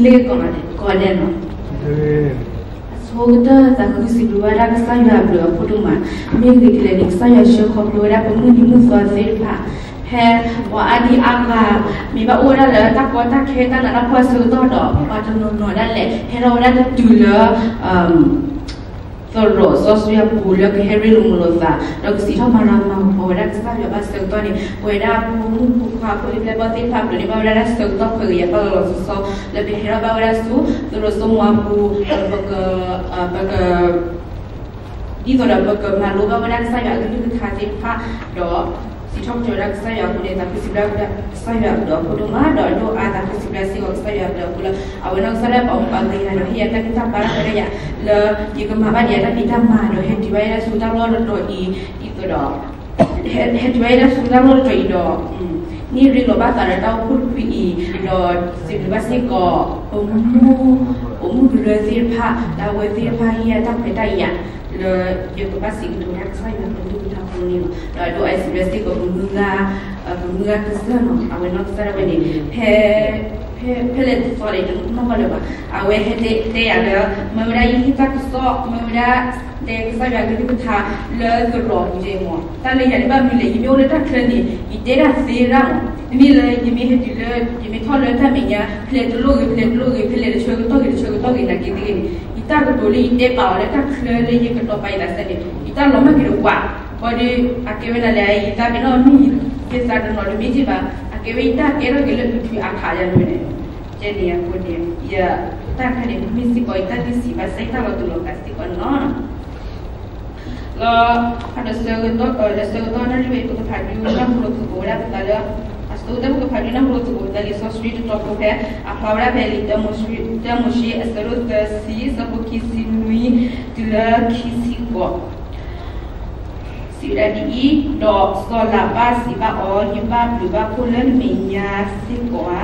လ့ကီးမးန့ၣ် ကီးဒဲးနီၤ. အဆိကတၢၢ်သးခုစံးဘျုးဘၣ်ဒၣ်ကစၢ်ယွၤအဘျုးအဖှိၣ်ဒိၣ်မး, မ့ၢ်ဂ့ၤဒ်လဲၣ်န့ၣ် ကစၢ်ယွၤဆှၢခီဖျိဝဲဒၣ်ပမုၢ်နံၤမုၢ်သီသ့ၣ်တဖၣ်, ဖဲပှၤအါဒံအါဂၤ မ့ၢ်ဘၣ်အိၣ်ဝဲဒၣ်လၢတၢ်ကီတၢ်ခဲတၢ်နးတၢ်ဖှီၣ်အဆၢကတီၢ်ဒီး ပှၤတနီၤနီၤဒၣ်လဲာ် ဟဲထီၣ်ဝဲဒၣ်တတုၤလၢ သရိာ်စီဆှံအပူၤလၢကဟဲရ့လိာ်မုာ်လိာ်သး ဒီးကစံးထီၣ်မၤလၤမၤကပီၤဝဲဒၣ်ကစၢ်ယွၤဘၣ်ဆၢကတီၢ်န့ၣ် ပဝဲဒၣ်ဖိမုၣ်ဖိခွါဖိလံၤပျဲၢ်ဘီၣ်သ့ၣ်တဖၣ် ပျဲန့ၢ်ဘၣ်ဝဲဒၣ်တၢ်ဆၢကတီၢ်ခွဲးဂၤယၤပာ်လီၤလီၤဆီဆီ လၢပဟဲထီၣ်ဘၣ်ဝဲဒၣ်ဆူ သရိာ်စီဆှံအပူၤ ပက ပက ဒ်သိးဒီးပကမၤလိဘၣ်ဝဲဒၣ်ကစၢ်ယွၤအကလုၢ်ကထါသ့ၣ်တဖၣ် ဒီး စံးထီၣ်ပတြၢၤဝဲဒၣ်ကစၢ်ယွၤအဃိန့ၣ် သးခုစံးဘျုးကစၢ်ယွၤအဘျုးအဖှိၣ်ဒိၣ်မး ဒီးဒိၣ်အါသးခုစံးဘျုးစ့ၢ်ကီးကစၢ်ယွၤအဘျုးအဖှိၣ်လၢ အဝဲနီၢ်ကစၢ်ဒၣ်ပာ်မူပာ်ဂ့ၤယၤဒီးဟ့ၣ်ယၤတၢ်ဂံၢ်တၢ်ဘါတၢ်ခွဲးတၢ်ယာ် လၢယကမၤဘၣ်ဒံးယၤတၢ်ဖံးတၢ်မၤဒီးဟဲတုၤဘၣ်ယၤဒၣ်ဆူတၢ်လီၢ်တတီၤအံၤ ဒ်သိးဒီး ဟဲ ဟဲတုၤဘၣ်ယၤဒၣ်ဆူတၢ်လီၢ်တတီၤအံၤဒီး န့ၢ်ရ့လိာ်ဘၣ်သးဒီးတၢ်အိၣ်ဖှိၣ်တဖုအံၤ ဒီးစံးဘျုးဘၣ်စ့ၢ်ကီး ပမုၢ် ပမုၢ်ကရၢသ့ၣ်တဖၣ် လၢအဝဲသ့ၣ်တဖၣ်ဟ့ၣ်ယၤတၢ်ခွဲးတၢ်ယာ် လၢယကဘၣ်စံးကတိၤတၢ်ကစၢ်ယွၤအကလုၢ်ကထါအဃိန့ၣ်လီၤ. ဒီးဒိၣ်အါစံးဘျုးစ့ၢ်ကီး ပမုၢ်ဂၤ ပမုၢ်ဂၤကစၢ်နီၤ အဝဲနီၢ်ကစၢ်ဒၣ်ဝဲန့ၣ် ဖဲ ဖဲ ဖဲလဲၣ်တသီန့ၣ် တနီၣ်ဘၣ်လၢၤဘၣ် အဝဲဟဲတဲ တဲယၤလၢ မ့ၢ်ဝဲဒၣ်ယဟံၣ်တၢ်ကစီၣ် မ့ၢ်ဝဲဒၣ် တဲကစၢ်ယွၤကလုၢ်ကထါ လၢသရိာ်ပူၤန့ၣ်မး တၢ်လၢယၤန့ၣ်ဘၣ်မနုၤလဲၣ် ယမ့ၢ်အိၣ်လၢတၢ်ချၢန့ၣ် ယတဲဒၣ်သ့ဒၣ်မး တမ့ၢ်လၢယမ့ၢ်ဟဲတုၤလၢ ယမ့ၢ်ထီၣ်လၢတၢ်မဲာ်ညါ ဖဲလဲၣ်တလိၣ်ဂ့ၤ ဖဲလဲၣ်တလိၣ်ဂ့ၤ ဖဲလဲၣ်တဆၢကတီၢ်ဂ့ၤ တဆၢကတီၢ်ဂ့ၤ နာ်က့သ့ၣ်ဂ့ၤန့ၣ် ယတၢ်ကတိၤလၢယတဲပာ်အီၤလၢတၢ်ချၢလၢယကတီၤပာ်ယသးစဲန့ၣ် ယတၢ်လီၤမၢ်က့ၤတကွၢ် ဘၣ်ဒီး အကဲဝဲဒၣ်လၢ ယသးပ့ၤနီၣ်မ့ၢ် ယသးတနီၤတမ့ၢ်က့ၤဘၣ် အကဲဝဲယတၢ်ကဲထီၣ်က့ၤလၢထူထူအဖးယၤန့ၣ် ကဲန့ၣ်အဃိန့ၣ် ယတၢ်ခါန့ၣ် မ့ၢ်စ့ၢ်ကီးယတၢ်ဂ့ၢ်စံးဘၣ်ဆၣ်ယတၢ်လီၤတူာ်လီၤကာ်စ့ၢ်ကီးန့ၣ်လီၤ. လၢ ဖးဒီးဆၢကတီၢ် လၢဆၢကတီၢ်နၣ်ရံၣ်ဝဲ ပကဖးဒုးနၢ်ဟူလိာ်သကိးဝဲဒၣ်ပသးလၢ အဆိကတၢၢ်ပကဖးဒုးနၢ်ဟူလိာ်သကိးပသးလံာ်စီဆှံတတီၤဖိဖဲ အဖျါဝဲဒၣ်ဖဲလံာ်တၢမိၤၡ့ တၢမိၤၡ့အဆၢဒိၣ်သၢဆံ ဆၢဖိခံဆံနွံ တုၤလၢခံဆံဃိး စံးဝဲဒၣ်ဒ်အံၤ, ဒီးစီၤလၤဘၣ်စံးဘၣ်အီၤ, ယဘၣ်ဘျုးဘၣ်ဖှိၣ်လၢနမဲာ်ညါစ့ၢ်ကီးဧါ.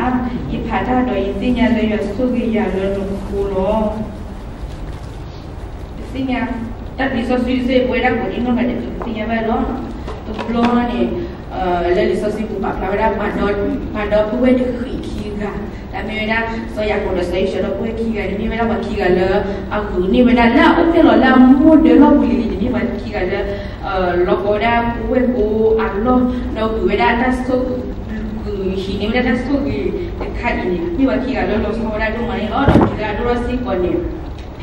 ယဖးတၢ်ဒီးယသ့ၣ်ညါလၢယွၤဆိၣ်ဂ့ၤယၤလၢနဃိလီၤ. ယသ့ၣ်ညါ တၢ်လံာ်စီဆှံစ့ၢ်ပဝဲဒၣ်ကိးဒံနီၢ်ဂၤဒဲး ပသ့ၣ်ညါဘၣ်လီၤ. တဘျီန့ၣ် လၢလံာ်စီဆှံပူၤပာ်ဖျါဝဲဒၣ် ပှၤဒီပုၢ်ဝဲၢ်တဃံးခံဂၤ, တၢ်မ့ၢ်ဝဲဒၣ် စီၤယၤကိာ်ဒီးစီၤအံၣ်စၢၤဒီပုၢ်ဝဲၢ်ခံဂၤန့ၣ် မ့ၢ်ဝဲဒၣ်ပှၤခံဂၤလၢ အဂုာ်န့ၢ်ဝဲဒၣ်လၢအအိၣ်ဖျဲၣ်လီၤလၢအမိၢ်ဒၢလီၢ်ပူၤလံၤလံၤန့ၣ် မ့ၢ်ပှၤခံဂၤလၢ လီၤကီဝဲဒၣ်ပုၢ်ဝဲၢ်ကိအလီၢ်, ဒီးဂုာ်ဝဲဒၣ်တၢ်ဆိၣ် ဂုာ်ဟံးန့ၢ်ဝဲဒၣ်တၢ်ဆိၣ်ဂ့ၤတခါအံၤန့ၣ် မ့ၢ်ပှၤခံဂၤလၢလီၤဆီဝဲဒၣ်ဒိၣ်မးန့ၣ်လီၤ. ဒီးတုၤလၢအဒိၣ်ထီၣ်စ့ၢ်ကီးန့ၣ်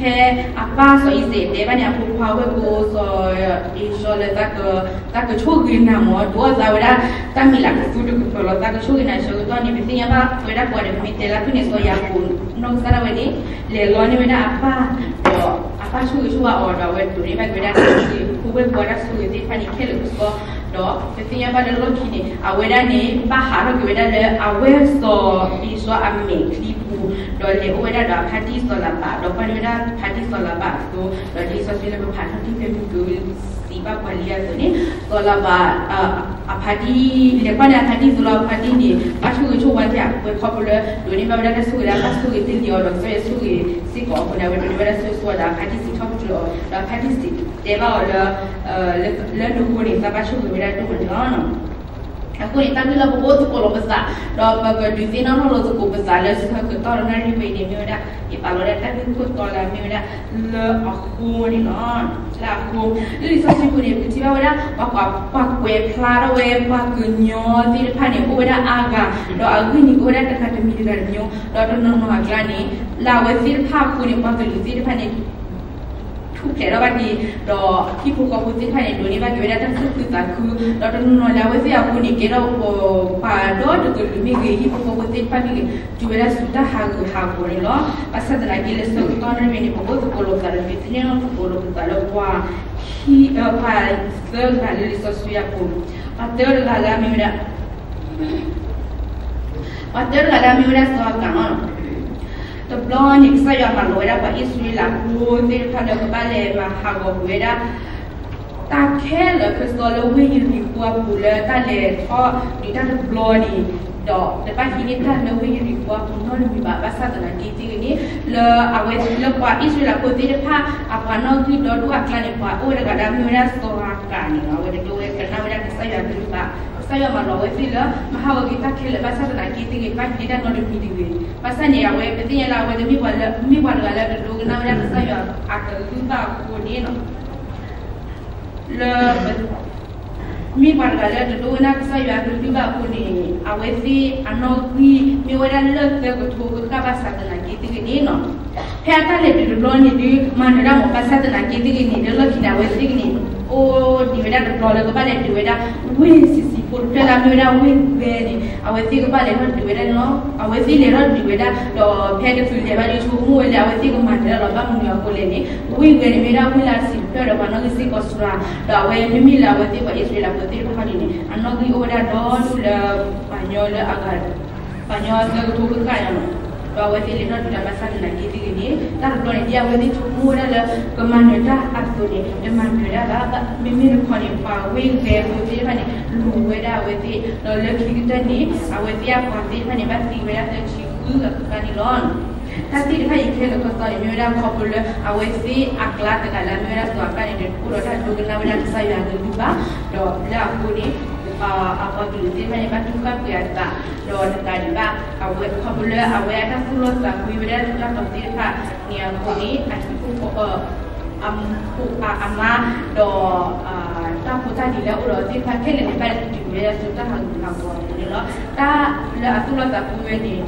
ဖဲအပၢ်စီၤအံၤစဲးတဲဘၣ်န့ၣ် အဖိခွါဝဲၢ်ကိစီၤအ့ၡီလၢ သးကဆိၣ်ဂ့ၤနၤမ့ၢ် ဒုးအီၣ်သးဝဲဒၣ် တၢ်မံၤလၢကသူတကပၤလီၤ. သးကဆိၣ်ဂ့ၤနၤဆၢကတီၢ်န့ၣ် ပသ့ၣ်ညါဘၣ်ဝဲဒၣ်ပှၤဒီး ပမ့ၢ်တဲလၢဖုၣ်န့ၣ် စီၤယၤကိာ်နီၢ်ကစၢ်ဒၣ်ဝဲန့ၣ် လဲၤလီန့ၢ်ဝဲဒၣ်အပၢ် ဒီးအပၢ်ဆိၣ်ဂ့ၤဆိၣ်ဝါအီၤဒီး အဝဲဒိးန့ၢ်ဘၣ်က့ၤဝဲဒၣ်တၢ်ဆိၣ်ဂ့ၤ ဖိဝဲၢ်ကိတၢ်ဆိၣ်ဂ့ၤသ့ၣ်တဖၣ်န့ၣ် ခဲလၢာ်ကစီဒီ ဒီးပသ့ၣ်ညါဘၣ်လၢလီၢ်ခံန့ၣ် အဝဲဒၣ်န့ၣ် ဘၣ်ဟးထီၣ်က့ၤဝဲဒၣ်လၢအဝဲၢ်စီၤအ့ၡီအမဲာ်ချံပူၤ, ဒီးလဲၤအိၣ်ဝဲဒၣ်ဒီးအဖါတံၢ်စီၤလၤဘး, ဒီးကွၢ်န့ၢ်ဝဲဒၣ်ဖါတံၢ်စီၤလၤဘးအသိ, ဒီးဒ်စီဆှံလၢပဖးထီၣ်တံၢ်ဖဲမုၢ်ကစံးဘၣ်ပှၤလံအသိးန့ၣ်, စီၤလၤဘး အဖါတံၢ် လဲၤကွၢ်န့ၢ်အဖါတံၢ်သိးလီၤ. အဖါတံၢ်န့ၣ် ဘၣ်ဆိၣ်ဂ့ၤဆိၣ်ဝါတၢ်ဝဲခီဖျိလၢ ဒိးန့ၢ်ဘၣ်ဝဲဒၣ်တၢ်ဆိၣ်ဂ့ၤလၢအပၢ်ဆိၣ်ဂ့ၤတ့ၢ်လံအီၤဒီး ကစၢ်ယွၤဆိၣ်ဂ့ၤစ့ၢ်ကီးအဃိန့ၣ် အဝဲဒိးန့ၢ်ဝဲဒၣ်ဆိၣ်ဂ့ၤဆိၣ်ဝါဒီး အဖါတံၢ်စံးထီၣ်ပတြၢၤအီၤ ဒီးအဖါတံၢ်စံးတဲဘၣ်အီၤလၢ လၢနဃိန့ၣ် သးဘၣ်ဆိၣ်ဂ့ၤဝဲဒၣ်ဒိၣ်မးန့ၣ်လီၤ. အဃိန့ၣ် တၢ်ဂ့ၢ်လၢပကအိၣ်သကိးလိာ်ပသး ဒီးပကဒုးသ့ၣ်နီၣ်ထီၣ်လိာ်သကိးပသးလၢဆၢကတီၢ်နၣ်ရံၣ်ဝဲအံၤန့ၣ် မ့ၢ်ဝဲဒၣ် ယပာ်လီၤဒၣ်တၢ်ဂ့ၢ်ခိၣ်တီလၢမ့ၢ်ဝဲဒၣ် လၢအဃိန့ၣ်လီၤ. လၢအဃိ လၢလံာ်စီဆှံပူၤန့ၣ် ပထံၣ်ဘၣ်ဝဲဒၣ် ပှၤကွဲးဖျါထီၣ်ဝဲ ပှၤကညီသ့ၣ်တဖၣ်န့ၣ် အိၣ်ဝဲဒၣ်အါဂၤ ဒီးအဂ့ၢ်န့ၣ် အိၣ်ဝဲဒၣ်တဂၤတမံၤတဂၤတမံၤ ဒီးတနီၤနီၤအကျါန့ၣ် လၢအဝဲသ့ၣ်တဖၣ်အဃိန့ၣ် ပှၤကလုာ်သ့ၣ်တဖၣ်န့ၣ် ထူၣ်ဖျဲးထီၣ်ဘၣ်က့ၤ ဒီးဟံၣ်ဖိဃီဖိသ့ၣ်တဖၣ်န့ၣ် ဒိးန့ၢ်ဘၣ်က့ၤဝဲဒၣ်တၢ်သူၣ်ခုသးခု ဒီးတနီၤနီၤလၢအဝဲသ့ၣ်အဃိန့ၣ် ကဲထီၣ်ပှၤဒီတကလုာ်မ့ၢ်ဂ့ၤ ဟံၣ်ဖိဃီဖိသ့ၣ်တဖၣ်မ့ၢ်ဂ့ၤ တုၤဝဲဒၣ်ဆူတၢ်ဟးဂူာ်ဟးဂီၤန့ၣ်လီၤ. ဘၣ်ဆၣ်သနာ်က့လၢဆၢကတီၢ်နၣ်ရံၣ်ဝဲန့ၣ် ပကအိၣ်သကိးလိာ်ပသးဒီး ပသ့ၣ်နီၣ်သကိးလိာ်ပသးလၢပှၤ ပှၤသၢဂၤလၢလံာ်စီဆှံအပူၤ ပှၤတၢတဂၤလၢအမ့ၢ်ဝဲဒၣ် ပှၤတၢတဂၤလၢအမ့ၢ်ဝဲဒၣ်စီၤအၤကၣ်လီၤ. တဘျီန့ၣ် ကစၢ်ယွၤမၢလီၤဝဲဒၣ်ပှၤအံၣ်စရ့လးဖိသ့ၣ်တဖၣ်လၢကဘၣ်လဲၤမၤဟးဂီၤကွံာ်ဝဲဒၣ် တၢ်ခဲလၢာ်ကစီၣ်လၢဝ့ၢ်ယရံၤဃိၤအပူၤလၢတၢ်လဲၤထီၣ်ဒုးတၢ်တဘျီန့ၣ်, ဒီးတဘၣ်ဟံးန့ၢ်တၢ်လၢဝ့ၢ်ယရံၤဃိၤအပူၤနီတမံၤဘၣ်. ဘၣ်ဆၣ်သနာ်က့သ့ၣ်ဂ့ၤန့ၣ်, လၢအဝဲလၢပှၤအံၣ်စရ့လးဖိသ့ၣ်တဖၣ် အပှၤနီၣ်ဂံၢ်ဒီဒူၣ်အကျါန့ၣ် ပှၤအိၣ်ဝဲတဂၤဒၣ်မ့ၢ်ဝဲဒၣ်စီၤဧၤကၤန့ၣ်လီၤ. အဝဲတဒိဝဲကနၣ်ဝဲဒၣ်ကစၢ်ယွၤအကလုၢ်ဘၣ်. ကစၢ်ယွၤမၤလီၤဝဲသ့ၣ်လၢ မၤဟးဂီၤက့ၤတၢ်ခဲလၢာ် ဘၣ်ဆၣ်သနာ်က့သ့ၣ်ဂ့ၤ တဘၣ်ဟံးန့ၢ်တၢ်နီတမံၤတဂ့ၤ. ဘၣ်ဆၣ်န့ၣ် အဝဲပသ့ၣ်ညါလၢအဝဲတမ့ၢ်ပှၤလၢ မ့ၢ်ပှၤတဂၤလၢတဒိကနၣ်ဝဲဒၣ်ကစၢ်ယွၤအကလုၢ်ဘၣ်အဃိန့ၣ်လီၤ. လၢ မ့ၢ်ပှၤတဂၤလၢတဒိကနၣ်ကစၢ်ယွၤအကလုၢ်ဘၣ်အဃိန့ၣ်, အဝဲသ့ၣ်အနီၣ်ဂံၢ်မ့ၢ်ဝဲဒၣ်လၢသၢကထိဃၣ်ဃၣ် ဘၣ်ဆၣ်သနာ်က့သ့ၣ်ဂ့ၤန့ၣ်လီၤ. ဖဲအတၢ်လဲၤဒုးတဘျီန့ၣ်ဒုး မၤနၢၤဒၣ်မး ဘၣ်ဆၣ်သနာ်က့သ့ၣ်ဂ့ၤန့ၣ် လၢလီၢ်ခံန့ၣ် အဝဲသ့ၣ်ဂ့ၤန့ၣ် အိၣ်ဒံးဝဲဒၣ်တဘျီလၢကဘၣ်လဲၤဒုးဝဲဒၣ် ဝ့ၢ်ဆံးဆံးဖိတဖျၢၣ်လၢအမ့ၢ်ဝဲဒၣ်ဝ့ၢ်ဂဲန့ၣ် အဝဲသ့ၣ်ကဘၣ်လဲၤထီၣ်ဒုးဝဲဒၣ်န့ၣ်လီၤ. အဝဲသ့ၣ်လဲၤထီၣ်ဒုးဝဲဒၣ် ဒီးဖဲကသုးလဲၤဘၣ်ဒုးဆိကမိၣ်ဝဲလၢ အဝဲသ့ၣ်ကမၤနၢၤဒၣ်လီၤ ဘၣ်မနုၤအဃိလဲၣ်န့ၣ် ဝ့ၢ်ဂဲန့ၣ် မ့ၢ်ဝဲဒၣ်ဝ့ၢ်လၢအဆံးတဖျၢၣ်ဒီး ပှၤနီၣ်ဂံၢ်စ့ၢ်ကီးစှၤ, ဒီးအဝဲမ့မ့ၢ်လၢအဝဲသ့ၣ်ပှၤအံၣ်စရ့လးဖိသ့ၣ်တဖၣ်န့ၣ်န့ၣ် အနီၣ်ဂံၢ်အိၣ်ဝဲဒၣ်ဒီဒူၣ်လၢ ပှၤညီလၢအဂၤ ပှၤညီသၢကထိဃၣ်ဃၣ်န့ၣ်လီၤ. ဒီးအဝဲသ့ၣ်လဲၤထီၣ်ဒုးတၢ်ဘၣ်ဆၣ်သနာ်က့သ့ၣ်ဂ့ၤန့ၣ် တၢ်တဘျီန့ၣ် ဒ်အဝဲသ့ၣ်ဆိကမိၣ်ဝဲဒၣ်လၢ ကမၤနၢၤတၢ်အသိးန့ၣ် တမၤနၢၤဒၣ်ဘၣ်. မ့မ့ၢ်တခီန့ၣ် ပှၤဝ့ၢ်ဂဲဖိသ့ၣ်တဖၣ်န့ၣ် လူၤဝဲဒၣ်အဝဲသ့ၣ်, ဒီးလၢခံကတၢၢ်န့ၣ် အဝဲသ့ၣ်အပှၤသ့ၣ်တဖၣ်န့ၣ် ဘၣ်သံဝဲဒၣ်သၢဆံဃုဂၤဃၣ်ဃၣ်န့ၣ်လီၤ. တၢ်သ့ၣ်တဖၣ်အံၤခဲလၢာ်ကစီၣ်န့ၣ် မ့ၢ်ဝဲဒၣ်ခီဖျိလၢ အဝဲသ့ၣ်အကျါတဂၤလၢအမ့ၢ်ဝဲဒၣ်စီၤဧၤကၤန့ၣ် အိၣ်ဒီးတၢ်ဒိကနၣ်ဝဲဒၣ်ကစၢ်ယွၤအကလုၢ်ဘၣ်, ဒီးလၢအဃိန့ၣ် အပှၤကလုာ်သ့ၣ်တဖၣ်န့ၣ် ဘၣ်ထုကဖၣ်ပှဲၤအသး, ဒီးတကးဒံးဘၣ် အဝဲခီဖျိလၢအဝဲအတၢ်သူၣ်လီသးကွံဝဲဒၣ်ဆူတၢ်တီၤသ့ၣ်တဖၣ်န့ၣ်အဃိန့ၣ် အဟံၣ်ဖိဃီဖိ အဖိအမါ ဒီး တၢ်ဖိတၢ်လံၤလၢအအိၣ်ဒီးသ့ၣ်တဖၣ်ခဲလၢာ်န့ၣ် ဘၣ်လဲၤတုၤဝဲဒၣ်ဆူတၢ်ဟးဂူာ်ဟးဂီၤအပူၤန့ၣ်လီၤ. တၢ်လၢအသူၣ်လီသးကွံဝဲန့ၣ်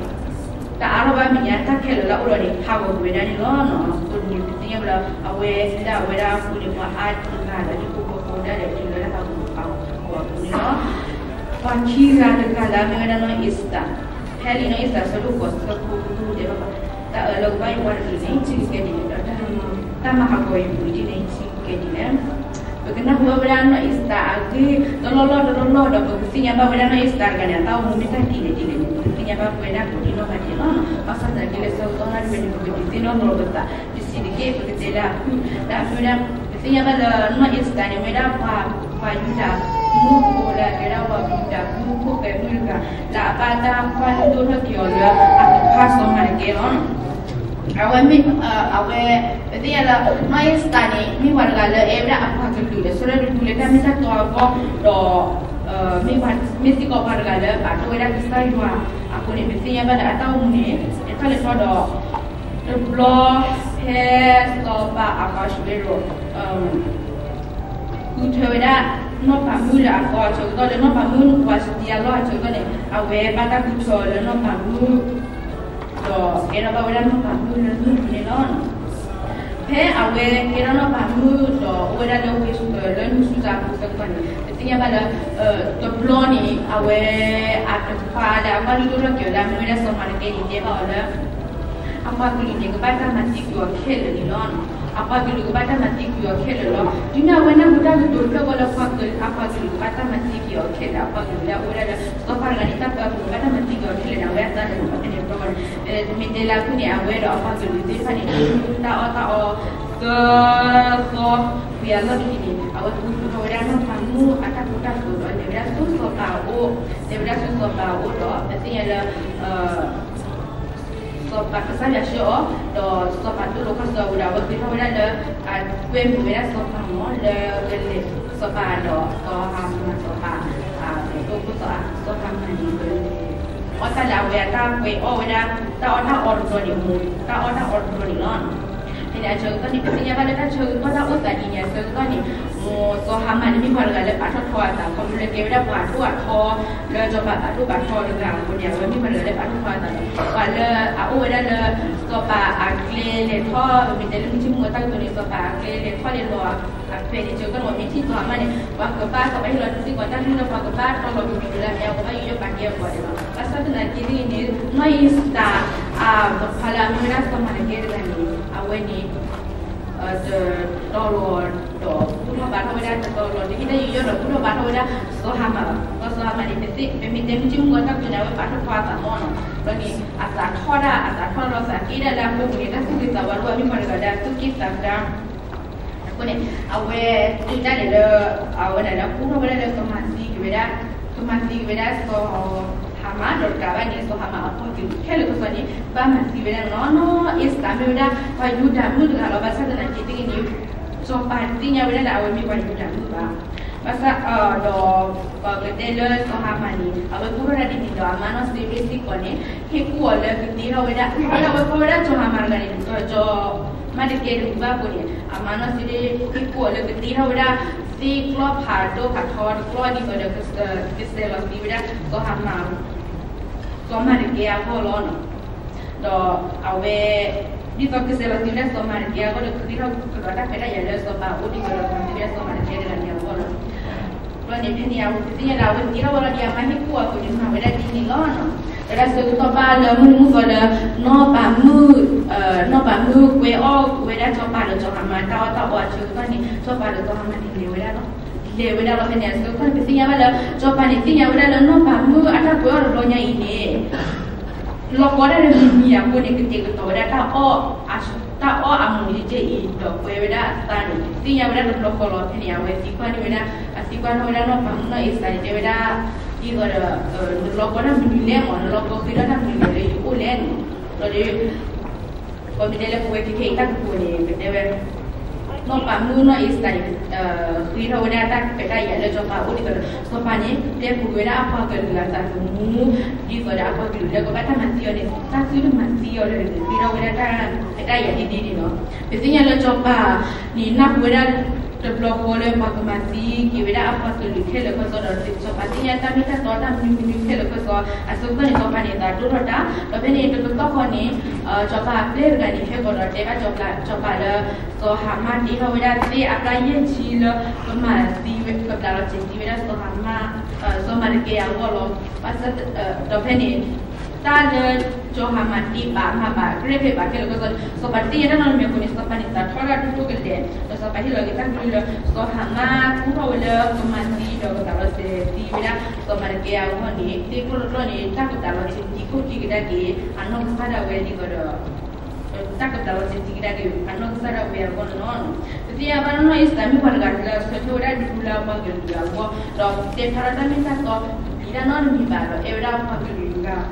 တအါထီၣ်ဘၣ်မဲာ်ညါ တၢ်ခဲလၢာ်လၢအအိၣ်ဒီးန့ၣ် ဟးဂီၤကွံာ်ဝဲဒၣ်န့ၣ်လီၤ. အဃိန့ၣ် ပသ့ၣ်ညါဘၣ်လၢ အဝဲလၢအဝဲဒၣ်အဃိန့ၣ် ပှၤအါတဂၤလၢဟံၣ်ဖိဃီဖိဒၣ်လဲာ်တုၤလၢတၢ်ဟးဂူာ်ဟးဂီၤအပူၤန့ၣ်လီၤ. ပှၤခံဂၤတဂၤလၢအမ့ၢ်ဝဲဒၣ်နီၢ်အ့ၤစတၢၤ, ဖဲလံာ်နီၢ်အ့ၤစတၢၤအဆၢဒိၣ်ဃိးဆၢဖိဃုတဲဘၣ်ပှၤ, တၢ်အၢလၢကဘၣ်ယွၤတဂ့ၤန့ၣ် ထံကကဲဒ်လဲၣ်, ဒီးတၢ်မၤဟးဂီၤအံၤပူၤဒ်န့ၣ် ထံကကဲဒ်လဲၣ်. ပကနၢ်ဟူဘၣ်ဝဲဒၣ်နီၢ်အ့ၤစတၢၤအဂ့ၢ် တလီၢ်လီၢ်တလီၢ်လီၢ်ဒီး ပကသ့ၣ်ညါဘၣ်ဝဲဒၣ်နီၢ်အ့ၤစတၢၤတဂၤန့ၣ် အတၢ်အိၣ်မူမ့ၢ်တၢ်ဒ်လဲၣ်ဒ်လဲၣ်န့ၣ် ပကသ့ၣ်ညါဘၣ်ဝဲဒၣ်ကိးဒံးနီၢ်ဂၤဒဲးလီၤ. ဘၣ်ဆၣ်သနာ်က့လၢဆၢကတီၢ်နၣ်ရံၣ်ဝဲန့ၣ် ပကဒုးသ့ၣ်နီၣ်လီၤပသး ပစံးတက့ၢ် ပကတဲလၢအဖုၣ် လၢအမ့ၢ်ဝဲဒၣ် ပသ့ၣ်ညါဘၣ်လၢနီၢ်အ့ၤစတၢၤန့ၣ် မ့ၢ်ဝဲဒၣ်ပှၤ ပှၤယူဒၤမုၣ်ဖိလၢအကဲဒၣ်ပှၤယူဒၤမုၣ်ဖိဃဲမုၣ်တဂၤ လၢအဘၣ်တၢ်ကွၢ်လုၢ်ဒိၣ်ထီၣ်က့ၤအီၤလၢအကဖးစီၤမၤဒကဲလီၤ. အဝဲမ့ၢ် အဝဲ ပသ့ၣ်ညါလၢ နီၢ်အ့ၤစတၢၤန့ၣ် မ့ၢ်ပှၤတဂၤလၢအအဲၣ်ဝဲဒၣ်အပှၤကလုာ် လၢဆၢထၢၣ်တဒူၣ်လၢတၢ်မ့ၢ်တၢ်တီအဂီၢ် ဒီး မ့ၢ်စ့ၢ်ကီးပှၤတဂၤလၢဘၣ်ဒိဝဲဒၣ်ကစၢ်ယွၤအဃိန့ၣ် ပသ့ၣ်ညါဘၣ်လၢအတၢ်အိၣ်မူန့ၣ် တၢ်လဲၤထီၣ်ဒီး တဘျီ ဖဲစီၤပၤအကီၢ်ဆူးဝဲဒီး ဃုထၢဝဲဒၣ် နီၢ်ပၤမုၣ်လၢအသီအဆၢကတီၢ် လၢနီၢ်ပၤမုၣ်ဝၤစတံအလီၢ်အဆၢကတီၢ်န့ၣ် အဝဲဘၣ်တၢ်ဃုထၢလၢနီၢ်ပၤမုၣ် ဒီးကဲထီၣ်ဘၣ်ဝဲဒၣ်နီၢ်ပၤမုၣ်လၢမုၣ်န့ၣ်လီၤ. ဖဲအဝဲကဲထီၣ်နီၢ်ပၤမုၣ်ဒီးအိၣ်ဝဲဒၣ်လၢဝ့ၢ်လၢနုၢ်ဆူၣ်တၢ်ဖိဆၢကတီၢ်န့ၣ် ပသ့ၣ်ညါဘၣ်လၢ တဘျီန့ၣ် အဝဲအတခွါလၢအကွၢ်လုၢ်ဒိၣ်ထီၣ်က့ၤအီၤလၢအမ့ၢ်ဝဲဒၣ်စီၤမၤဒကဲန့ၣ် တဲဘၣ်အီၤလၢ အပှၤကလုာ်န့ၣ် ကဘၣ်တၢ်မၤသံကွံာ်အီၤခဲလၢာ်န့ၣ်လီၤ. အပှၤကလုာ်ကဘၣ်တၢ်မၤသံကွံာ်အီၤခဲလၢာ်လီၤ. တုၤမ့ၢ်အဝဲနၢ်ဟူတၢ်ကတိၤဖျၢၣ်ဃီလၢပှၤကလုာ် အပှၤကလုာ်ကဘၣ်တၢ်မၤသံကွံာ်အီၤခဲလၢာ် အပှၤကလုာ်လၢအအိၣ်ဝဲဒၣ်လၢ စီၤပၤတဂၤန့ၣ် တၢ်ပၢအပူၤကဘၣ်တၢ်မၤသံကွံာ်အီၤခဲလၢာ်န့ၣ် အဝဲအသးန့ၣ် ပမ့ၢ်တဲလၢအဃိန့ၣ် အဝဲဒီးအပှၤကလုာ်သ့ၣ်တဖၣ်န့ၣ် တၢ်အီၣ်တၢ်အီ သၢသီ ဝံၤအလီၢ်တက့ၢ်န့ၣ် အဝဲဃုထၢထီၣ်ဝဲဒၣ်နီၢ်ပၤမုၣ်အတၢ်ကိၢ်တၢ်ဂီၤဒီး လဲၤဝဲဒၣ်ဆူစီၤပၤအအိၣ်, လဲၤဝဲဒၣ်ဆူစီၤပၤအအိၣ်ဒီး ပသ့ၣ်ညါလၢ စီၤပၤကစၢ်ယွၤဆှၢအီၤ, ဒီးစီၤပၤတူၢ်လိာ်ခီၣ်ဆၢဝဲဒီး အဝဲဃ့ထီၣ်ဝဲဒၣ်လၢ အကွဲမုာ်ဝဲဒၣ်စီၤပၤမ့ၢ် လၢကလဲၤ စီၤပၤဒီးစီၤဟၤမၣ် စီၤပၤ အသိဖိစီၤ စီၤဟၤမၣ်န့ၣ် အီၣ်တၢ်လၢအဝဲအတၢ်ကွဲးအီၣ်ဝဲဒၣ် တၢ်အီၣ်တၢ်အီတဘျီန့ၣ် မိၢ်တၢ်အီၣ်တၢ်အီတဘျီန့ၣ်လီၤ. ဖဲန့ၣ်အဆၢကတီၢ်န့ၣ် ပသ့ၣ်ညါဘၣ်လၢတၢ်ဆၢကတီၢ်တၢ်အိၣ်သးဒ်န့ၣ် အဆၢကတီၢ်န့ၣ် မိၢ်စီၤဟၤမၣ်န့ၣ် မ့ၢ်ပှၤတဂၤလၢပာ်ထီၣ်ထီအသး ခီဖျိလၢကဲဝဲဒၣ်ပှၤဒိၣ်အထီ လၢစီၤပၤဘၣ်ဒိၣ်ဘၣ်ထီတဂၤအဃိန့ၣ် အဝဲမ့ၢ်ပှၤတဂၤလၢပာ်ထီၣ်ထီအသးဒီး ပှၤလၢအအိၣ်ဝဲဒၣ်လၢ စီၤပၤအကျဲလဲၤထီၣ် ပမ့ၢ်တဲလၢမုၢ်ထံမုၢ်ဂီၤတၢ်ကတိၤန့ၣ် စီၤပၤအကျဲလဲၤထီၣ်လဲၤလီၤ အဖဲန့ၣ် ဆၢကတီၢ်န့ၣ် မ့ၢ်ထံၣ်စီၤဟၤမၣ်န့ၣ် ပှၤကဘၣ်စီၤပၤဟ့ၣ်လီၤတံၤသကိးတၢ်မုၢ်လၢပှၤကဘၣ်တီလီၤက့ၤက့ၤလၢအမ့ၢ်အဝဲဘၣ်ယူးယီၣ်ပာ်ကဲအဂီၢ်န့ၣ်လီၤ. ဘၣ်ဆၣ်သနာ်က့ဒ်အံၤန့ၣ် နီၢ်အ့ၤစတၢၤ အပှၤလၢအမ့ၢ်ဝဲဒၣ်စီၤမၤနကဲတဂၤန့ၣ် အဝဲန့ၣ် တတီၤလီၤဒီးဘူၣ်ထီၣ်ဘါထီၣ်ဝဲဒၣ် တတီၤလီၤတဟ့ၣ်တၢ်ယူးယီၣ်ဒီးဘူၣ်ထီၣ်ဘါထီၣ်ဝဲဒၣ်စီၤဟၤမၣ်, ဒီးစီၤဟၤမၣ်န့ၣ် ပမ့ၢ်တဲမုၢ်ထံမုၢ်ဂီၤတၢ်ကတိၤန့ၣ် အဝဲပာ်ထီၣ်ထီအသးမ့ၢ်နီၤ, ဒီးန့ၣ် အသးထီၣ်ဒၣ် အသးထီၣ်ဒီးသးက့ဒၣ်လၢအဃိန့ၣ် တၢ်သူၣ်ဂ့ၤသးဝါလၢအမ့ၢ်ပှၤတဂၤဒီးသူၣ်က့ၣ်သးကါ န့ၣ် အဝဲ တုၤတၢ်န့ၣ်လၢ အဝဲဒၣ်လၢ ကူၣ်ထီၣ်ဝဲဒၣ်လၢကမၤသံက့ၤဝဲဒၣ်, ကမၤသံက့ၤဝဲဒၣ်စီၤဟၤမၣ် ဒီးတကးဘၣ်န့ၣ် စီၤဟၤမၣ်အပှၤကလုာ်ခဲလၢာ်ကစီၣ်န့ၣ် ဘၣ်မၤသံဝဲဒၣ်နီၢ်နီၢ်. အ့ၤစတၢ်မ့ၢ်ဝဲဒၣ် ပှၤယူဒၤမုၣ်တဂၤလီၤ. ဘၣ်ဆၣ်သနာ်က့သ့ၣ်ဂ့ၤန့ၣ် စီၤပၤတသ့ၣ်ညါဝဲဒၣ်လၢအဝဲမ့ၢ်ပှၤယူဒၤမုၣ်ဘၣ်. ဘၣ်ဆၣ်ဒီး ပကတဲလၢစီၤဟၤမၣ်န့ၣ် အဝဲကူၣ်ထီၣ်တၢ်ဒ်န့ၣ်ဒီး အမါနီၢ်စ့ရ့ၣ်စ့ၢ်ကီးန့ၣ် ဟ့ၣ်ကူၣ်အီၤလၢကတ့ထီၣ်ဝဲဒၣ်, အဝဲကွၢ်ဝဲဒၣ်စီၤဟၤမၣ်တဂၤန့ၣ် စီၤမၤဒကဲတဂၤဘၣ်အဃိန့ၣ် အမါနီၢ်စ့ရ့ၣ်ဟ့ၣ်ကူၣ်အီၤလၢကတ့ထီၣ်ဝဲဒၣ် သ့ၣ်ကျီၢ်ဖးဒိၣ်ဖးထီတကျီၢ်ဒ်သိးဒီး ကစဲးလီၤသံဝဲဒၣ်စီၤဟၤမၣ် စီၤမၤဒကဲအဂီၢ်လီၤ. ဒီးအဝဲ ဒ်သိးကစဲးလီၤသံဝဲဒၣ်စီၤမၤဒကဲအဂီၢ်ဒီး ဃ့ထီၣ်ကဒီးတၢ်ခွဲးတၢ်ယာ်လၢစီၤပၤအအိၣ်ဒ်သိးဒီး မၤသံဝဲဒၣ်စီၤမၤဒကဲတဂၤန့ၣ်အဂီၢ်လီၤ. ဒီးန့ၣ်ဖဲန့ၣ် အဝဲသ့ၣ်ညါလၢအဝဲသ့ၣ်ထီၣ်ဝဲလီၤဒီး အမါဟ့ၣ်ကူၣ်အီၤအဃိန့ၣ် မၤဝဲဒၣ်ဒ်န့ၣ်လီၤ. ဒီးတၢ်ဆၢကတီၢ်ဘၣ်လၢမုၢ်မုၢ်သီလၢ နီၢ်ပၤမုၣ် နီၢ်ပၤမုၣ်ကွဲအီၣ်ဝဲဒၣ်စီၤပၤဒီးစီၤဟၤမၣ် တၢ်အီၣ်တၢ်အီအဆၢကတီၢ်န့ၣ် စီၤပၤဒီးစီၤဟၤမၣ်န့ၣ်လဲၤဝဲဒၣ်လီၤ. လဲၤဝဲဒၣ်လီၤ. ဖဲန့ၣ်အဆၢကတီၢ်န့ၣ် ပသ့ၣ်ညါဘၣ်လၢ စီၤပၤန့ၣ်သ့ၣ်ညါဝဲဒၣ်လၢနီၢ်ပၤမုၣ်အတၢ်ကွဲအီၣ်တဘျီညါအံၤန့ၣ် လီၤကီဒၣ်လၢမံၤမံၤအဃိန့ၣ် ကတဲာ်ကတီၤဝဲဒၣ်တၢ်အီၣ် တၢ်အီၣ်အမူးယဲၢ်အံၤ ဒီးကွဲဝဲဒၣ်အသးန့ၣ် သ့ၣ်ညါဝဲဒၣ်တဘျီဃီလီၤ. ဖဲန့ၣ် အဝဲသံကွၢ်န့ၢ်ဝဲဒၣ် အသံကွၢ်န့ၢ်ဝဲဒၣ်နီၢ်ပၤမုၣ်နီၢ်အ့းစတၢ်န့ၣ် တဲဝဲဒၣ် ဒ်သိးဒီး နလီၤကီဒၣ်မနုၤလဲၣ်မး နလီၤကီဃ့ထီၣ်တၢ်မနုၤလဲၣ်လၢယအိၣ်လဲၣ်န့ၣ် ဒီး ပမ့ၢ်တဲလၢပဝဲခဲခဲအံၤတၢ်ကတိၤန့ၣ် ပတဲဝဲ နီၢ်ပၤမုၣ်နီၢ်အ့းစတၢ်န့ၣ် ဃ့ထီၣ်ဝဲဒၣ်တၢ်ခွဲးတၢ်ယာ်လၢစီၤပၤအအိၣ်ဒ်သိးဒီး စီၤပၤန့ၣ် တဲပူၤဝဲဒၣ်အပှၤကလုာ်အသးသမူ ဒ်သိးဒီးအပှၤကလုာ်လၢကဘၣ်တၢ်မၤသံအီၤန့ၣ် တၢ်သုတမၤသံအီၤလၢၤန့ၣ် ဃ့ထီၣ်ဝဲဒၣ်တၢ်ခွဲးတၢ်ယာ်ဒ်န့ၣ်န့ၣ်လီၤ. ပသ့ၣ်ညါလၢစီၤပၤန့ၣ် နၢ်ဟူဝဲဒၣ်တဘျီဃီလၢပှၤကမၤသံက့ၤဝဲဒၣ်အပှၤကလုာ်ခဲလၢာ်ခဲဆ့ဒီး စီၤပၤသ့ၣ်ညါတၢ်မ့ၢ်တၢ်တီတၢ်မနုၤမနုၤခဲလၢာ်ခဲဆ့ အဆၢကတီၢ်န့ၣ် စီၤပၤန့ၣ်သးဒိၣ်ထီၣ်တၢ် ဒီးဖဲန့ၣ်တကတီၢ်ဃီန့ၣ် စီၤပၤအပျဲၢ်တဂၤန့ၣ် ဟဲကီးဒီးတဲဘၣ်စီၤပၤလၢ စီၤဟၤမၣ်တ့ထီၣ်ဝဲဒၣ်သ့ၣ်အပြၢယဲၢ်ဆံလၢ ကမၤသံဝဲ ကဘျးလီၤစဲၤသံဝဲဒၣ်စီၤဟၤမၣ် စီၤမၤဒကဲအဂီၢ်လီၤ. ဘၣ်ဆၣ် ဒီးဖဲန့ၣ် တၢ်လၢစီၤဟၤမၣ်တ့ဘၣ်မၤဘၣ် ကြၢးဖဲဘၣ်ခဲလၢာ်ခဲဆ့ စီၤပၤတသ့ၣ်ညါတၢ်နီတမံၤအဃိန့ၣ် စီၤပၤန့ၣ်သးထီၣ်ဒၣ်ဒိၣ်ဒိၣ်ကလဲာ် ဒီးစီၤပၤဟ့ၣ်လီၤက့ၤတၢ်ကလုၢ်လၢ စီၤဟၤမၣ်ကူၣ်ထီၣ်ဝဲလၢကမၤသံဒီးကဘျးလီၤစဲၤသံဝဲဒၣ်စီၤမၤဒကဲအဂီၢ်န့ၣ် သ့ၣ်ကျီၢ်တကျီၢ်န့ၣ် တၢ်ကဘျးလီၤစဲၤသံခိၣ်ခံကဒါက့ၤ အနီၢ်ကစၢ်ဒၣ်ဝဲဒ်သိးဒီး တၢ်ကဘျးလီၤစဲၤသံကဒါက့ၤ အနီၢ်ကစၢ်ဒၣ်ဝဲအဂီၢ်န့ၣ်လီၤ. ပသ့ၣ်ညါဘၣ်နီၢ်နီၢ်အ့းစတၢ်မ့ၢ်ပှၤတဂၤလၢဆၢထၢၣ်ဝဲဒၣ်ဒူဒူလၢအပှၤကလုာ်အဂီၢ် ဒီးတဲဖျါထီၣ်တၢ်မ့ၢ်တၢ်တီ လံတၢ်နီတမံၤဘၣ်ဒီး အဲၣ်ဝဲဒၣ်အပှၤကလုာ်တဂၤအ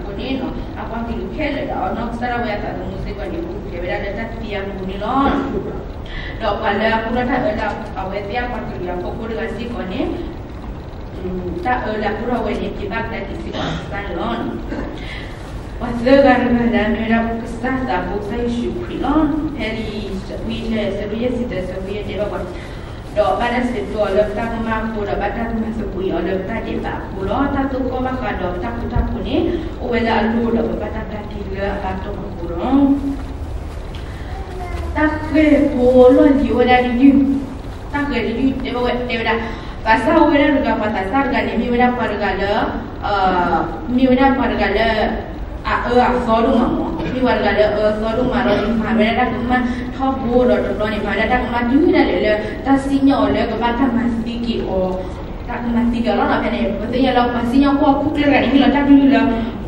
ဃိန့ၣ် အပှၤကလုာ်ခဲလၢာ်ဒီးအနီၢ်ကစၢ်ဒၣ်ဝဲအသးသမူစ့ၢ်ကီးန့ၣ် ပူၤဖျဲးဝဲဒၣ်လၢတၢ်သံအပူၤန့ၣ်လီၤ. ဒီးပှၤလၢအကူၣ်ထီၣ်တၢ်အၢလၢအဝဲသ့ၣ်အပှၤကလုာ်အဖီခိၣ်တဂၤစ့ၢ်ကီးန့ၣ် တၢ်အၢလၢအကူၣ်ထီၣ်ဝဲန့ၣ် က့ၤဘၣ်ကဒါက့ၤစ့ၢ်ကီးကစၢ်န့ၣ်လီၤ. ပှၤသၢဂၤတဂၤလၢအမ့ၢ်ဝဲဒၣ်ကစၢ်သးဘိကစၢ်ယ့ၣ်ၡူးခရံာ်လီၤ. ဖဲလံာ်ဝံယဲၢ် ဆၢဒိၣ်ယဲၢ်ဆံတၢ ဆၢဖိယဲၢ်တဲဘၣ်ပှၤ ဒီးဘၣ်တၢ်ဆဲးကျိးအီၤလၢပတၢ်ကမၣ်အဃိ ဒီးဘၣ်တၢ်ကမၤသဘှံးအီၤလၢပတၢ်ဒဲးဘးအဃိလီၤ. တၢ်သိၣ်ကီၢ်ဘၣ်ဃးဒီးပတၢ်ဃူတၢ်ဖိးန့ၣ် အိၣ်ဝဲလၢအလိၤဒီး ပဘၣ်တၢ်ပာ်တ့ၢ်လၢအဘၣ်တီၢ်ပူၤလီၤ. တၢ်ဃဲၤဖိလီၢ်လံၤအိၣ်ဝဲဒၣ်တယုၢ်, တၢ်ဃဲၤတယုၢ်တဲဝဲ တဲဝဲဒၣ် သးစၢ်အိၣ်ဝဲဒၣ်တဂၤ ပှၤသးစၢ်တဂၤန့ၣ် မ့ၢ်ဝဲဒၣ်ပှၤတဂၤလၢ မ့ၢ်ဝဲဒၣ်ပှၤတဂၤလၢ အအၢအသီဒိၣ်မးမး, မ့ၢ်ပှၤတဂၤလၢအအၢအသီဒိၣ်မးဒီး မၤဝဲဒၣ်တၢ်ကမၣ်ထီဘိဒီးတဘျီန့ၣ် မၤဝဲဒၣ်တၢ်ကမၣ်တုၤဒၣ်လဲာ်လၢ တၢ်စံၣ်ညီၣ်အီၤလၢကဘၣ်တၢ်မၤသံက့ၤအီၤ တၢ်ကမၤသံက့ၤအီၤလီၤ. ဖဲန့ၣ် ပသ့ၣ်ညါလၢပှၤစံၣ်ညီၣ်ကွီၢ်ခိၣ်ကျၢၢ်တဂၤန့ၣ် ဟ့ၣ်လီၤတၢ်ကလုၢ်လၢ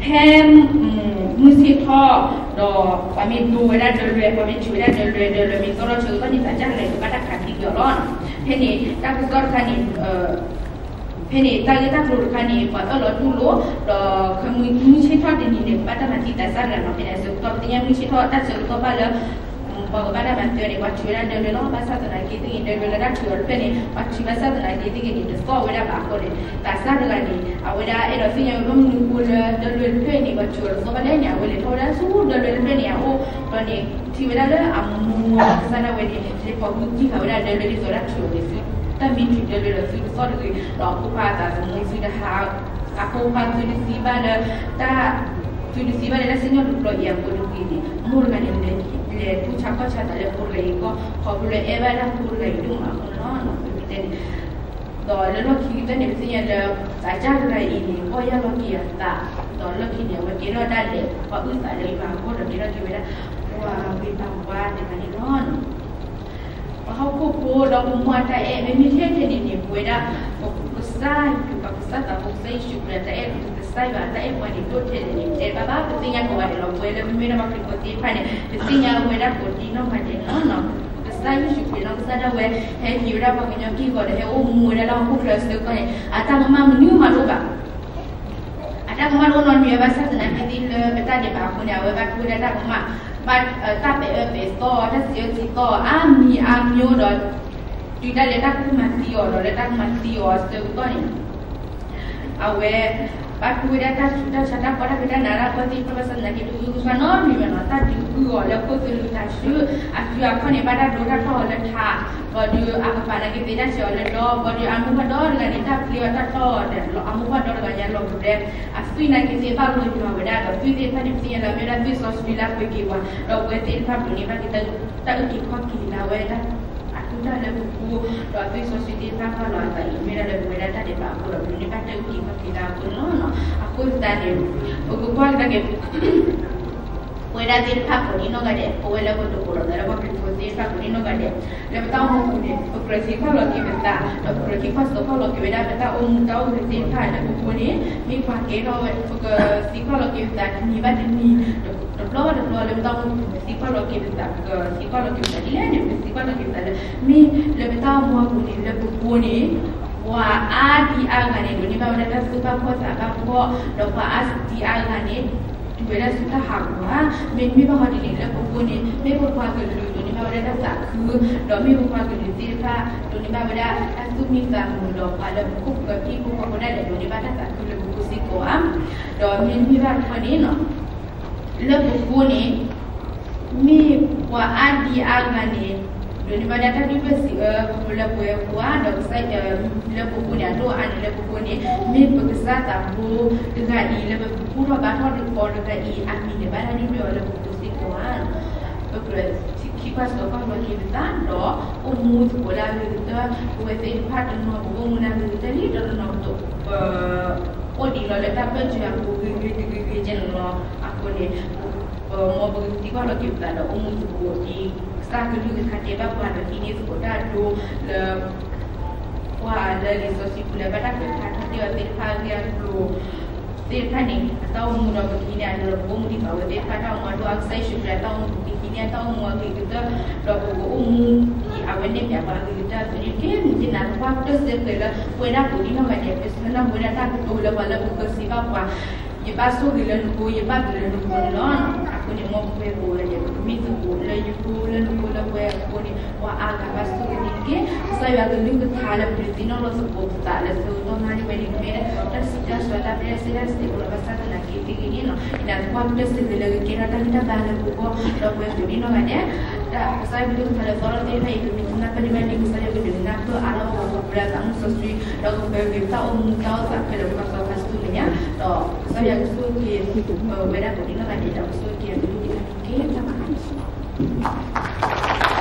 ဖဲ မုၢ်ဆ့ၣ်ထီၣ် ဒီးပှၤမ့ၢ်ဒိဝဲဒၣ်ဒၢလွဲ ပှၤမ့ၢ်ထုးဝဲဒၣ်ဒၢလွဲ ဒၢလွဲမ့ၢ်သီထီၣ်ဆၢကတီၢ်န့ၣ် သးစၢ်တဂၤန့ၣ် ကဘၣ်တၢ်ခးသံက့ၤအီၤလီၤ. ဖဲန့ၣ် တၢ်ကစီၣ်တခါန့ၣ် ဖဲန့ၣ် တၢ်ဂ့ၢ်တၢ်ကျိၤတခါန့ၣ် ပှၤအၢၣ်လီၤတူၢ်လိာ် ဒီးခီမုၢ်ဆ့ၣ်ထီၣ်တနံၤန့ၣ် ကဘၣ်တၢ်မၤသံသးစၢ်တဂၤနီၤ. ဖဲန့ၣ်အဆၢကတီၢ် ပသ့ၣ်ညါမုၢ်ဆ့ၣ်ထီၣ်တၢ်ဆၢကတီၢ်ဘၣ်လၢ ပှၤကဘၣ်တၢ်မၤသံအီၤန့ၣ် ပှၤထုးဝဲဒၣ်ဒၢလွဲလီၤ. ဘၣ်ဆၣ်သနာ်က့သ့ၣ်ဂ့ၤ ဒၢလွဲလၢတၢ်ထုးအီၤတဖျၢၣ်န့ၣ် ပှၤထုးဘၣ်ဆၣ်သနာ်က့သ့ၣ်ဂ့ၤန့ၣ် တသီၣ်ဝဲဒၣ်ဘၣ်အဃိန့ၣ် သးစၢ်တဂၤန့ၣ် အဝဲဒၣ်အဲၣ်ဒိးသ့ၣ်ညါဝဲဘၣ်မနုၤအဃိလၢဒၢလွဲတဖျၢၣ်အံၤန့ၣ် ပှၤထုးအီၤတသီၣ်ဘၣ်လဲၣ်န့ၣ် အဝဲလဲၤထီၣ်ဝဲဒၣ်ဆူဒၢလွဲတဖျၢၣ်န့ၣ်အအိၣ် ဒီးန့ၣ် ထံၣ်ဝဲဒၣ်လၢအမိၢ်ကစၢ်ဒၣ်ဝဲန့ၣ် လဲၤပိာ်မုၣ်ကံၢ်ဃာ်ဝဲဒၣ်ဒၢလွဲဒ်သိးတၢ်ထုးအီၤန့ၣ် သုတၢ်မ့ၢ်ထုးဒၢလွဲဒီးသုတသီၣ်တဂ့ၤ ဒီးအဖိခွါအသးသမူသုတဟး အဖိခွါသုတသံဘၣ်လၢ တၢ် သုတသံဘၣ်လၢတၢ်စံၣ်ညီၣ်တဘျီအံၤအဃိတဂ့ၤန့ၣ် မိၢ်တဂၤန့ၣ် လဲၤကူၣ်ဆါခီၣ်ဆါသးလၢဖိတဂၤအံၤအဂီၢ် ခီဖျိလၢအဲၣ်ဘၣ်တၢ်ဖိတဂၤအံၤဒိၣ်မးအဃိန့ၣ်လီၤ. ပတဲန့ၣ် ဒီးလၢလီၢ်ခံကတၢၢ်န့ၣ် ပသ့ၣ်ညါလၢ သးစၢ်တဂၤအံၤန့ၣ် ပီၢ်ယၢ်လီၤက့ၤအသး ဒီးလီၢ်ခံန့ၣ် အဝဲကဲထီၣ်ဒၣ်လဲာ် ပှၤအုၣ်သးလၢအမၤအဂီၢ်ဒီးကဲထီၣ်က့ၤဝဲဒၣ် ပှၤဂ့ၤပှၤဝါတဂၤန့ၣ်လီၤ. ပှၤဟီၣ်ခိၣ်ဖိဒီးပမိၢ်အတၢ်အဲၣ် မ့မ့ၢ်ထဲထဲန့ၣ်န့ၣ် ပဝဲဒၣ် ပကစၢ်ယွၤ ပကစၢ်သးဖိကစၢ်ယ့ၣ်ၡူးခရံာ်အတၢ်အဲၣ် ပကစၢ်ယွၤအတၢ်အဲၣ်ပှၤန့ၣ် ဒိၣ်ထဲလဲၣ်န့ၣ် တဲဘၣ်ဘၣ် ပသ့ၣ်ညါကိးဂၤဒဲးလီၤ. ပဝဲလၢပမ့ၢ်ဒၣ်ပှၤခရံာ်ဖိသ့ၣ်တဖၣ်န့ၣ် ပသ့ၣ်ညါဝဲဒၣ်ကိးဒံနီၢ်ဂၤဒဲးန့ၣ်လီၤ. သးယ့ၣ်ၡူးခရံာ်နီၢ်ကစၢ်ဒၣ်ဝဲ ဟဲဟံးဝဲဒၣ်ပှၤကညီက့ၢ်ဂီၤဒီး ဟဲအိၣ်မူဝဲဒၣ်လၢဟီၣ်ခိၣ်ချၢအဆၢကတီၢ်န့ၣ် အတၢ်ကမၣ်မနုၤမးတအိၣ်ဘၣ်. အတၢ်ကမၣ်တအိၣ်နီတမံၤဘၣ်. ဘၣ်ဆၣ်သနာ်က့သ့ၣ်လၢပတၢ်ဒဲးဘးအဃိန့ၣ် အဝဲဘၣ်တ့ဝဲဒၣ်တၢ်ကမၣ်, ဘၣ်တၢ်ပဲာ်အၢပဲာ်သီအီၤ, တၢ်စံးအၢစံးသီအီၤ အါမံၤအါမံၤဒီး တုၤဒၣ်လဲာ်တၢ်ကူၣ်မၤသံအီၤဒီး လၢတၢ်ကူၣ်မၤသံအီၤအဆၢကတီၢ်န့ၣ် အဝဲ ဘၣ်တ့ဝဲဒၣ်တၢ်ဆူးတၢ်ဆါ တၢ်ကီတၢ်ခဲ တၢ်နးတၢ်ဖှီၣ်သ့ၣ်တဖၣ် ဘၣ်ဆၣ်သနာ်က့ တဂုၤဂုၤသွါနီတမံၤဘၣ်နီၤ. တၢ်ဒုးအုၣ်အီၤလၢခိၣ်သလုးတၢ်ဆူ အစုအခီၣ်န့ၣ် ဘၣ်တၢ်ဒိတၢ်ထီၣ်အီၤလၢထး, ဘၣ်ဒီးအကပၤနာ်က့သ့ၣ်တၢ်ဆဲးအီၤလၢဒီ, ဘၣ်ဒီးအမိၢ်ဖးဒီတဂၤန့ၣ် တၢ်ဖျ့အီၤတၢ်တီၢ်အီၤဒီး အမိၢ်ဖးဒီတဂၤညါလီၤကရဲ, အသွံၣ်နာ်က့သ့ၣ်ဘၣ်လီၤယွၤဝဲဒၣ်ဒီး သွံၣ်သ့ၣ်တဖၣ်န့ၣ် ပသ့ၣ်ညါလၢအမ့ၢ်ဝဲဒၣ်သွံၣ်စီဆှံလၢအပှ့ၤက့ၤပှၤ, ဒီးပဝဲသ့ၣ်တဖၣ်ဘျုးန့ၢ်ဘၣ်က့ၤ တၢ်အုၣ်က့ၤခီၣ်က့ၤလၢအဝဲဒၣ် အထူတၢ်လၢပပူၤ, ဒီးအသွံၣ်စီဆှံသ့ၣ်တဖၣ်ဘၣ်လီၤအသးအံၤ မ့ၢ်ဒၣ်လၢပဝဲဒၣ်တၢ်ဒဲးဘးအဃိဒီး ပန့ၢ်ဘၣ်တၢ်အုၣ်က့ၤခီၣ်က့ၤလၢအဃိန့ၣ်လီၤ. အဃိသတးန့ၣ် ပကကွၢ်ကဒါက့ၤ ပဝဲဒၣ်သ့ၣ်တဖၣ်ကိးဒံနီၢ်ဂၤဒဲး ပဝဲလၢပဒိးကိးလီၤသးလၢပှၤခရံာ်ဖိသ့ၣ်တဖၣ် ကိးဒံနီၢ်ဂၤဒဲး လၢပတၢ်အိၣ်မူပူၤန့ၣ် ပကြၢးသံကွၢ်လီၤက့ၤပသး ဒီးပကြၢးသံကွၢ်စိးကွၢ်လီၤက့ၤဝဲဒၣ် ပတၢ်အိၣ်မူတၢ်အိၣ်ဂဲၤသ့ၣ်တဖၣ်လၢပဃိန့ၣ် မ့ၢ်ပှၤကဲထီၣ်ဝဲ ပကသံကွၢ်လီၤက့ၤပသးတနံၤဘၣ်တနံၤ တဘျီဘၣ်တဘျီလၢပတၢ်အိၣ်မူပူၤ ပသံကွၢ်လီၤက့ၤပသး ပကသံကွၢ်လီၤက့ၤပသးဒ်လဲၣ်န့ၣ် ပသံကွၢ်လီၤက့ၤပသးလၢ မ့ၢ်လၢပတၢ်အိၣ်မူအပူၤန့ၣ် လၢပဃိန့ၣ် ပှၤအါဒံအါဂၤန့ၣ် ဒိးန့ၢ်ဘၣ်ဝဲဒၣ်တၢ်သူၣ်ဘၣ်ဖှီၣ်သးဘၣ်ဖှီၣ် ဒီးပှၤအါဒံအါဂၤန့ၣ် တုၤဝဲဒၣ်ဆူတၢ်ဟးဂီၤဧါ. မ့တမ့ၢ်ဘၣ်ဟီဒ်န့ၣ် လၢပဃိန့ၣ် မ့ၢ်ပပှၤကလုာ် ဒိးန့ၢ်ဘၣ်ဝဲဒၣ်တၢ်သးခု ဒီးမ့ၢ်ပပှၤကလုာ်သ့ၣ်တဖၣ် ဒိးန့ၢ်ဘၣ်ဝဲဒၣ်တၢ်သူၣ်မံသးမုာ် ဒီးပှၤလၢပခိၣ်ပဃၢၤဟံၣ်ဖိဃီဖိဒၣ်လဲာ် ဒိးန့ၢ်ဘၣ်တၢ်သးခုလၢပဃိစ့ၢ်ကီးဧါ. ဒီးမ့တမ့ၢ်ဘၣ်တခီန့ၣ် လၢပဃိန့ၣ် မ့ၢ်ပှၤအါဒံအါဂၤန့ၣ် ဒိးန့ၢ်ဘၣ်ဒၣ်တၢ်ဒုၣ်ဒွဲၣ်စံးအၢ ခီဖျိလၢပဝဲပှၤဒီးကစၢ် လၢပဃိန့ၣ် အဒိၣ်အါန့ၣ်လၢပဃိန့ၣ် မ့ၢ်ပကစၢ်သးဘိတဂၤအံၤ လၢပဘူၣ်ထီၣ်ဘါထီၣ်တခီတဂၤအံၤ အမံၤန့ၣ် ဘၣ်တၢ်ဒုၣ်ဒွဲၣ်အီၤလၢပဃိစ့ၢ်ကီးဧါ. ပကြၢးသံကွၢ်စိးကွၢ်လီၤက့ၤပသးဒီး အိၣ်မူသကိးလၢအဂ့ၤကတၢၢ် ပဝဲသ့ၣ်တဖၣ်တနီၤ ပကအိၣ်မူလၢအဂ့ၤကတၢၢ်လံ ဒီးတနီၤပ အိၣ်ဒံးလီၤလၢတၢ်ပၢၢ်ဆၢအပူၤ ဂ့ၤဂ့ၤတဂ့ၤဂ့ၤကဲန့ၣ်လီၤ. အဃိန့ၣ် ပမ်ပကသံကွၢ်လီၤက့ၤပသးဒီး အိၣ်မူသကိးဒ်ကစၢ်ကလုၢ်ကထါတဲဘၣ်ပှၤဒီး ဟံးန့ၢ်သကိးတၢ်ဒိလၢ ပှၤလၢလံာ်စီဆှံပူၤလၢဘၣ်တၢ်ကွဲးဖျါထီၣ်တ့ၢ်အီၤသ့ၣ်တဖၣ်အဂ့ၢ်အကျိၤ သ့ၣ်တဖၣ်န့ၣ် အတၢ်အိၣ်မူဒီး ပကဟံးန့ၢ်အဒိဒီး ပကအိၣ်မူဒ်သိးအဝဲသ့ၣ်တဖၣ်တၢ်အိၣ်မူအဒိၣ် အကစၢ်ယ့ၣ်ၡူးခရံာ်အတၢ်အိၣ်မူ ပကဟံးန့ၢ်အတၢ်အိၣ်မူအဂ့ၤကတၢၢ် ဒီးပကအိၣ်မူဒ်အဝဲန့ၣ်ပျးပှၤအဂ့ၤကတၢၢ်အသိးန့ၣ်တက့ၢ်. မ့ၢ်သနာ်က့ ပကွၢ်ပတၢၢ်စ့ၢ်ကီးလၢ ပဝဲဒၣ်ကိးဒံနီၢ်ဂၤဒဲး ပဆၢနၢ်ဟူဝဲဒၣ်တၢ်ကတိၤလၢပှၤလၢပဃၢၤစံးဘၣ်ပှၤ ယဘၣ်ဆိၣ်ဂ့ၤလၢနဃိ ယဘၣ်ဘျုးလၢနဃိန့ၣ်လီၤ. အဃိန့ၣ် မ်ပဝဲကိးဂၤဒဲး ပကမ့ၢ်သကိးလၢယဃိလၢနဃိလၢပှၤအဃိန့ၣ် ပှၤအါဂၤဘၣ်ဆိၣ်ဂ့ၤန့ၣ်တက့ၢ်. ကစၢ်ယွၤကလုၢ်ကထါလၢပဒုးသ့ၣ်နီၣ်လီၤသကိးပသးလၢဆၢကတီၢ်နၣ်ရံၣ်ဝဲန့ၣ် ကမ့ၢ်ဒၣ်တၢ်စံးတၢ်ဆၢတၢ်ပျဲၢ်စ့ၢ်တၢ်စံးတၢ်ကတိၤလီၤ. ဘၣ်ဆၣ်သနာ်က့သ့ၣ်ဂ့ၤန့ၣ်လီၤ ယနာ်သပှၢ်ကတၢၢ်စ့ၢ်ကီးလၢကကဲထီၣ်တၢ်ဂံၢ်တၢ်ဘါလၢပဂီၢ် ဒီးပဝဲကိးဒံနီၢ်ဂၤဒဲး တၢ်ကစၢ်ယွၤကလုၢ်ကထါလၢသီထီၣ်သ့ၣ်တဖၣ်အံၤ ပမ့ၢ်သ့ၣ်နီၣ်ပၢၢ်န့ၢ်ဘၣ်န့ၣ် ကစၢ်ယွၤကဒုးနၢ်ပၢၢ်အါထီၣ်ပှၤ ပှၤပှဲၤအသးမုၢ်စီဆှံ ဒီးကပၢၤက့ၤပတၢ်အိၣ်မူတၢ်အိၣ်သးခဲလၢာ် ပှၤစီၤပၤစူမဲာ်ညါ ဒီးကစၢ်ယွၤကဆိၣ်ဂ့ၤ ပဝဲဒၣ်ကိးဒံနီၢ်ဂၤဒဲး ဒီးကဆိၣ်ဂ့ၤက့ၤအကလုၢ်ကထါန့ၣ်တက့ၢ်. တၢ်ဘၣ်